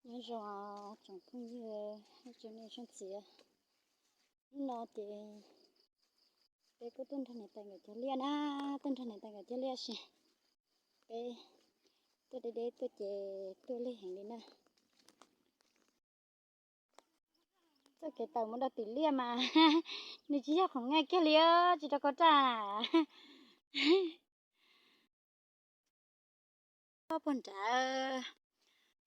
Nyob zoo tsoom phooj ywg, ib tsoom niam tsoom txiv, hnub no ces peb kuj tuaj nrog niam tais nkawd cog liaj na, tuaj nrog niam tais nkawd cog liaj sis peb tuaj deb deb tuaj ces tuaj lig heev li na. Txoj kev tawm mus rau tim liaj mas nws tsis yog khoom nqaij kiag li, tsis rau koj raj. Puag nrad,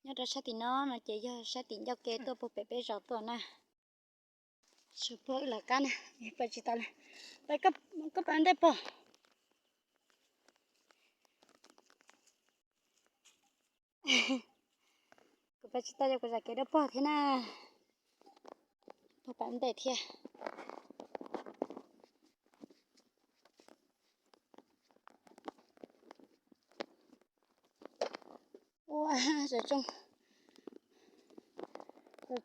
nyob rau sab tim no no ces yog sab tim ncauj ke tuaj puag pem peb zos tuaj na. Suav puag wb lawv qab na, pais tsis tau li. Pais, koj pais ntej pog. Kuv pais tsis tau, yog kuv zam kev dawb paug thiab na. Pog pais ntej thiab. Ua,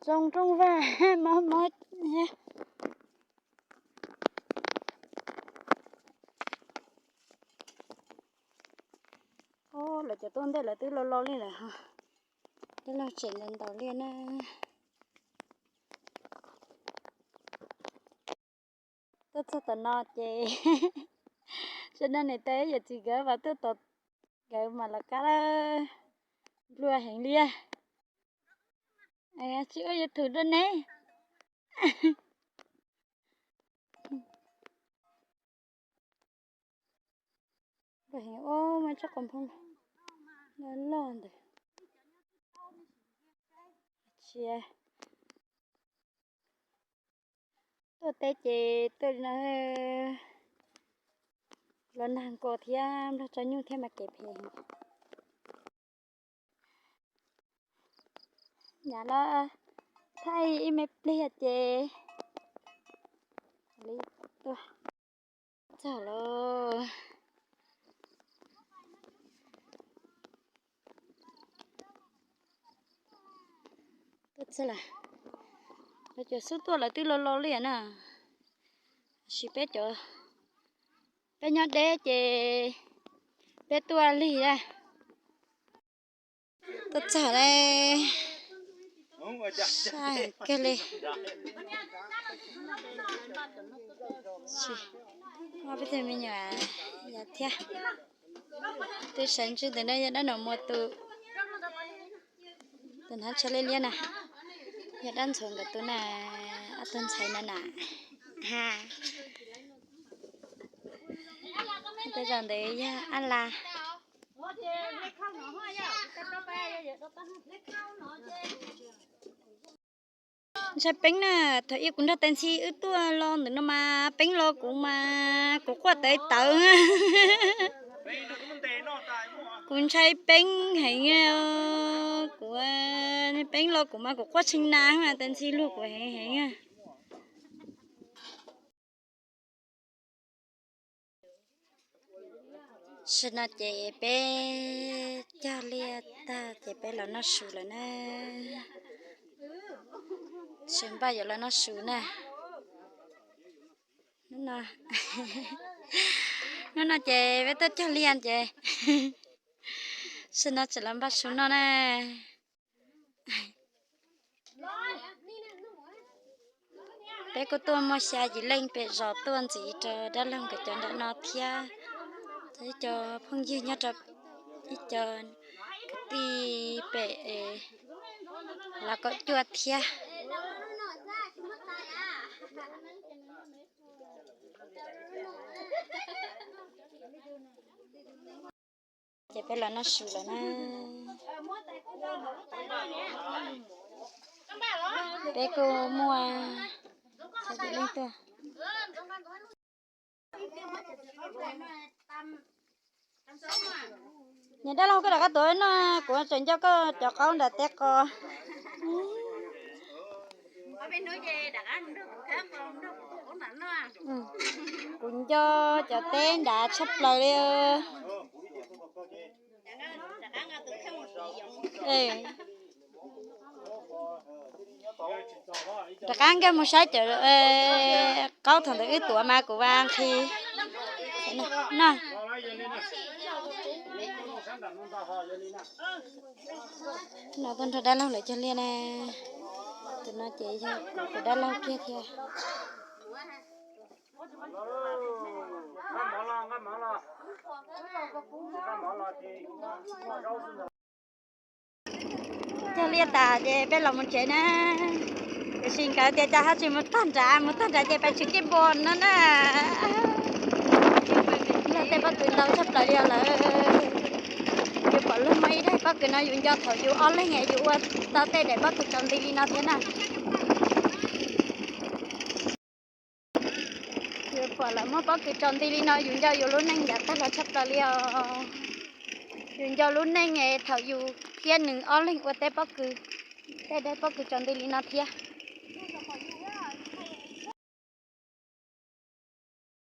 tsoom rooj vag mob mob thiab. Lawv cov tuaj ntej lawv twb lo lo li lawm ho. Twb los tseem ntaus ntaus liaj na. Tuaj txog tom no ces sawv daws niam tais yawm txiv nkawd mas tuaj tom nkawd mas lawv qab lawm, nplua heev li. Tsis ua YouTube dua ne. Ua heev, muaj tsob qos nphoo loj loj ntawd. Tsis tuaj teb ces tuaj li no, los nag nkaus thiab nplog tso nyuj thiab mas kev phem. Nyab los thaij ib me pliag ces li tuaj txog lawm. Tuaj txog lawm, lawv cov xub tuaj lawv twb lo lo li na. Tab sis peb cov, peb nyob deb ces peb tuaj lig a. Tuaj txog lawm, sai kawg li. Muaj peb tug me nyuam yau thiab. Twb sawv ntsug ntawm no yog dab Nom Muas tus, tus hnav tsho liab liab na, yog dab Ntxhuav nkawd tus na, ob tug ntxhais no na. Tej zaum ntawd yog Ab Las. Ntshai peeb na, thaum ub kuv nrog Tais Ntxhi wb tuaj los ntawm no mas peeb los kuv mas kuv quaj tawv tawv. Kuv ntshai peeb heev, kuv, peeb los kuv mas kuv quaj tshee na, Tais Ntxhi luag kuv heev heev. Tam sim no ces peb cog liaj tag ces peb los noj su lawm na. Sawv npaj yuav los noj su na. Hnub no ces peb tuaj cog liaj ces tam sim no tseem los npaj su noj na. Peb kuj tuaj muaj xya yim leej pem zos tuaj ntxiv rau dab laug nkawd cov nram no thiab, ib co phooj ywg nyob rau ib co kwv tij pem los kaum cuaj thiab. Ces peb los noj su lawm na. Peb kuj muaj xya yim leej tuaj. Niam dab laug, koj rov qab tuav no, kuv tseem nco koj cov qaub nram teb qos. Kuv nco cov teb nrad tshaj plaws li. Rov qab nkag mus saib cov qaub thaum ntawd wb tuav mas kuv vas nqhis no. No tuaj nrog dab laug lawv cog liaj na. Tus no ces yog kuv dab laug kiag thiab. Cog liaj tas ces peb los mus tsev na. Tiam sis nkawd tias cas ho tsis mus tag nrad, mus tag nrad ces pais tshwm kiab npo no na. Luag tej pob kws ntau tshaj plaws li lawm. Yus pom luag muaj ib daim pob kws no yus nco thaum yus ob leeg yus ua tau tej daim pob kws tsaus nti li no thiab na. Yus pom lawv muaj pob kws tsaus nti li no yus nco yus lub neej yav tag los tshaj plaws li os. Yus nco lub neej thaum yus thiab nws ob leeg ua tej pob kws, tej daim pob kws tsaus nti li no thiab.